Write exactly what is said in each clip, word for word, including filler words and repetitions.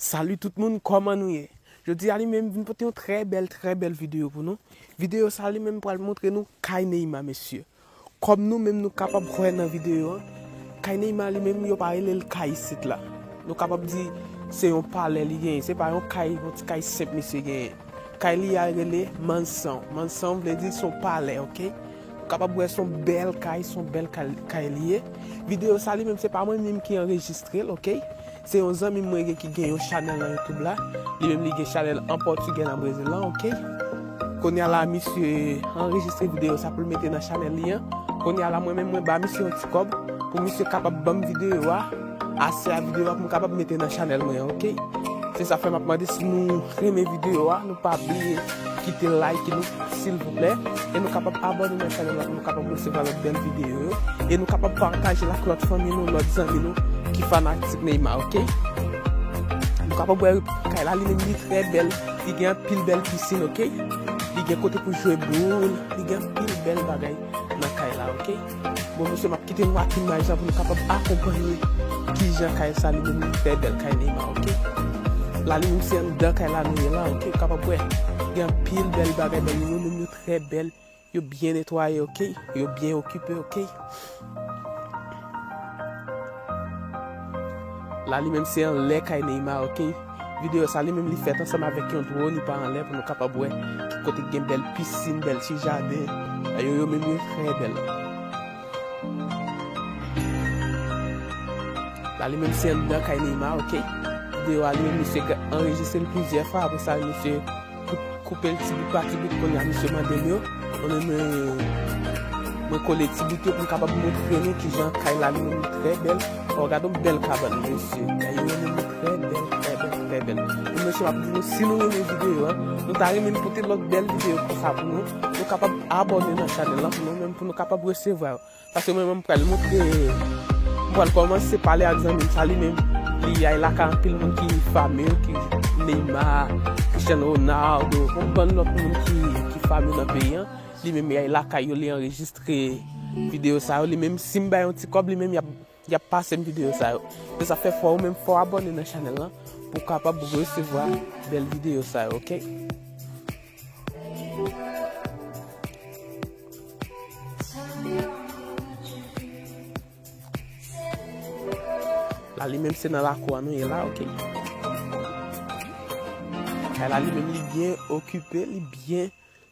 Salut tout moun, kòman nou ye? Jodi a li menm vin pote yon trè bèl, trè bèl videyo pou nou. Videyo sa li menm pral montre nou kay Neymar, mesye. Kòm nou menm nou kapab wè nan videyo an, kay Neymar li menm yo pa rele l kay isit la. Nou kapab di se yon palè li genyen, se pa yon kay, yon ti kay senp misye genyen. Kay li a rele mansyon. Mansyon vle di se yon palè, oke? Ou kapab wè se yon bèl kay, se yon bèl kay, kay li ye. Videyo sa li menm se pa mwen menm ki anrejistre l, oke? Se yon zanmi mwen gen ki gen yon chanèl nan YouTube la. Li menm li gen chanèl an pòtigè nan Brezil lan, oke? Kounye a la misye anrejistre videyo sa pou l mete nan chanèl li an. Kounye a la mwen menm mwen ba misye yon ti kòb pou misye kapab ban m videyo a, aksè a videyo a pou m kapab mete nan chanèl mwen an, oke? Se sa fè m ap mande si nou renmen videyo a, nou pa bliye kite like nou, silvouplè. E nou kapab abòne nan chanèl la pou nou kapab resevwa lòt bèl videyo yo. E nou kapab pataje l ak lòt fanmi nou, lòt zanmi nou ki fanatik Neymar, oke? Nou kapab wè kay la li menm li trè bèl, li gen anpil bèl pisin, oke? Li gen kote pou jwe boul, li gen anpil bèl bagay nan kay la, oke? Bon, mesye, m ap kite nou ak imaj la pou nou kapab akonpanye kijan kay sa li menm li trè bèl, kay Neymar, oke? La li menm se anndan kay la nou ye la, oke? Ou kapab wè, gen anpil bèl bagay, bèl yo menm yo trè bèl, yo byen netwaye, oke? Yo byen okipe, oke? La li menm se anlè kay Neymar, oke? Videyo sa li menm li fèt ansanm avèk yon dwòn, li pa anlè pou nou kapab wè ki kote ki gen bèl pisin, bèl ti jaden. Yo, yo menm yo trè bèl. La li menm se anndan kay Neymar, oke? Videyo a li menm misye anrejistre l plizyè fwa, apre sa misye kou-, koupe l ti bout pa ti bout, kounye a misye mande m yo. Konnen mwen, mwen kole ti bout yo pou m kapab montre nou kijan kay la li menm li trè bèl. O, gade yon bèl kabann, mesye. Kay yo menm li trè bèl, trè bèl, trè bèl. E mesye, m ap di nou, si nou renmen videyo a, nou ta renmen pote lòt bèl videyo konsa pou nou. Nou kapab abòne nan chanèl la pou nou menm, pou nou kapab resevwa yo. Paske mwen menm m pral montre, m pral kòmanse pale ak zanmi m sa li menm. Li ay lakay anpil moun ki fame, ki Neymar, Cristiano Ronaldo, yon bann lòt moun ki, ki fame nan peyi an. Li menm li ay lakay yo, li anrejistre videyo sa yo. Li menm si m bay yon ti kòb, li menm y ap, y ap pase m videyo sa yo. Se sa fè fò ou menm fò abòne nan chanèl lan pou w kapab resevwa bèl videyo sa yo, oke? La li menm se nan lakou a nou ye la, oke? Kay la li menm li byen okipe, li byen,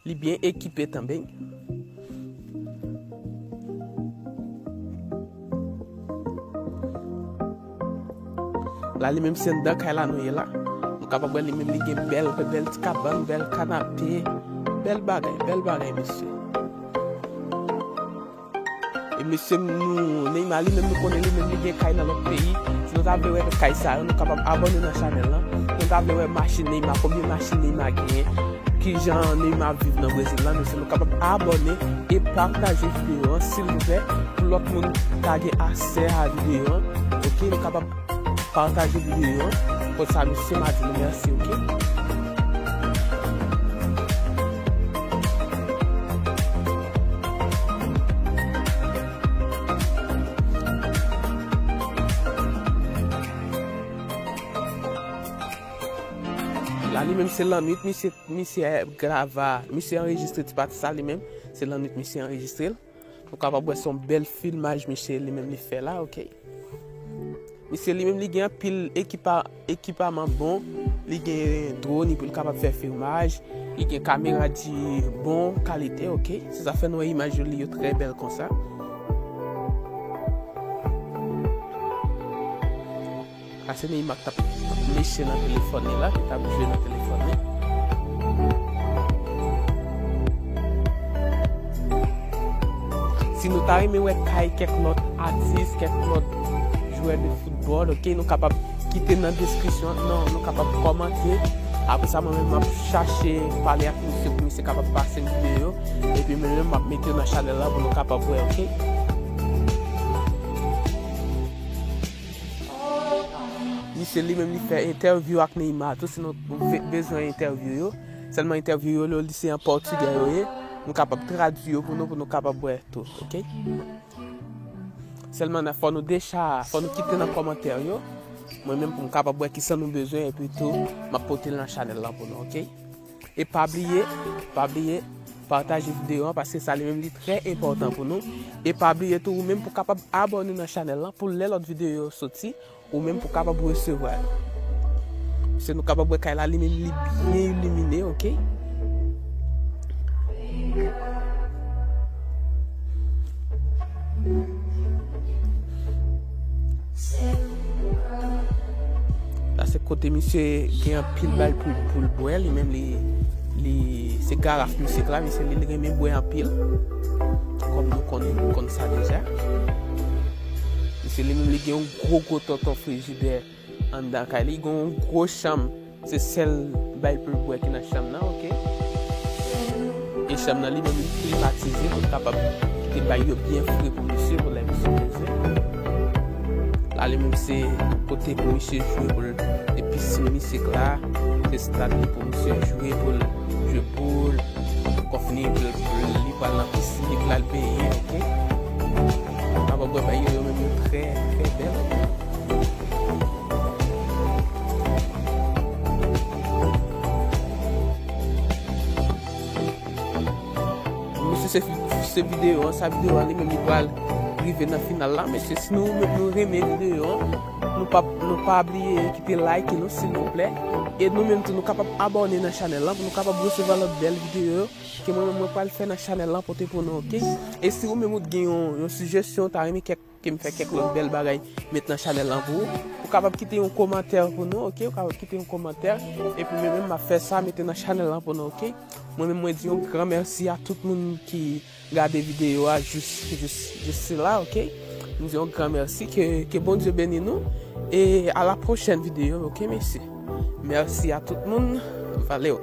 li byen ekipe tanben. La li menm se anndan kay la nou ye la. Nou kapab wè li menm li gen bèl, bèl ti kabann, bèl kanape, bèl bagay, bèl bagay, mesye. E mesye nou, Neymar li menm nou konnen li menm li gen kay nan lòt peyi. Si nou ta vle wè kay sa yo, nou kapab abòne nan chanèl lan. Si nou ta vle wè machin Neymar, konbyen machin Neymar genyen, kijan Neymar ap viv nan Brezil lan, mesye nou kapab abòne e pataje videyo an, silvouplè, pou lòt moun ta gen aksè a videyo an. Oke, nou kapab pataje videyo an. Konsa, mesye, m a di nou mèsi, oke? La, li menm se lannwit, misye, misye grava, misye anrejistre ti pati sa, li menm, se lannwit misye anrejistre l. Nou kapab wè se yon bèl filmaj misye li menm li fè la, oke. Misye li menm li gen anpil ekipa-, ekipaman bon, li gen dwòn pou l kapab fè filmaj, li gen kamera di bon kalite, oke. Se sa fè nou wè imaj yo li yo trè bèl konsa. Sa se Neymar k t ap meche nan telefòn li la, ki t ap jwe nan telefòn li. Si nou ta renmen wè kay kèk lòt atis, kèk lòt jwè de foutbòl, oke, nou kapab kite nan deskripsyon, non, nou kapab kòmante. Apre sa, mwen menm, m ap chache pale ak misye pou misye kapab pase videyo. Epi mwen menm, m ap mete yo nan chanèl la pou nou kapab wè, oke? Misye li menm li fè entèvyou ak Neymar tou, si nou ve-, bezwen entèvyou yo. Sèlman entèvyou yo, yo li se an pòtigè yo ye. M kapab tradui yo pou nou, pou nou kapab wè tou, oke? Sèlman fò nou deja, fò nou kite nan kòmantè yo. mwen menm pou m kapab wè kisa nou bezwen, epi tou, m ap pote l nan chanèl lan pou nou, oke? E pa bliye, pa bliye, pataje videyo an, paske sa li menm li trè enpòtan pou nou. E pa bliye tou, ou menm pou kapab abòne nan chanèl lan, pou lè lòt videyo yo soti, ou menm pou kapab resevwa l. Se nou kapab wè kay la, li menm li byen ilimine, oke? Sa se kote misye gen anpil bay pou, pou l bwè, li menm li, li, se garaf misye la, misye li, li renmen bwè anpil. Kòm nou konn, nou konn sa deja. Misye li menm li gen yon gwo, gwo tonton frijidè anndan kay li, gen yon gwo chanm. Se sèl bay pou l bwè ki nan chanm nan, oke? E chanm nan li menm li klimatize pou l kapab kite bay yo byen fre pou misye, pou lè misye bezwen. La li menm se kote pou misye jwe, pou l, se pisin misye la, se stad li pou misye jwe, pou l jwe boul, kò fini pou l, pou l, li pral nan pisin, li pral benyen, oke? Ou kapab wè bay yo, yo menm yo trè, trè bèl. Mesye, se, se videyo an, sa videyo an li menm li pral rive nan final la, mesye. Si nou, nou renmen videyo an, nou pa, nou pa bliye kite like nou, silvouplè. E nou menm tou, nou kapab abòne nan chanèl lan, pou nou kapab resevwa lòt bèl videyo ke mwen menm mwen pral fè nan chanèl lan pote pou nou, oke? E si ou menm ou t gen yon, yon sijesyon, ou ta renmen kèk, ke m fè kèk lòt bèl bagay, met nan chanèl lan pou ou, ou kapab kite yon kòmantè pou nou, oke? Ou kapab kite yon kòmantè, epi mwen menm m ap fè sa, mete nan chanèl lan pou nou, oke? Mwen menm mwen di yon gran mèsi a tout moun ki gade videyo a jis, jis, jis sila, oke? M di yon gran mèsi, ke, ke Bondye beni nou, e a la pwochèn videyo, oke, mesye? Mèsi a tout moun, valeu!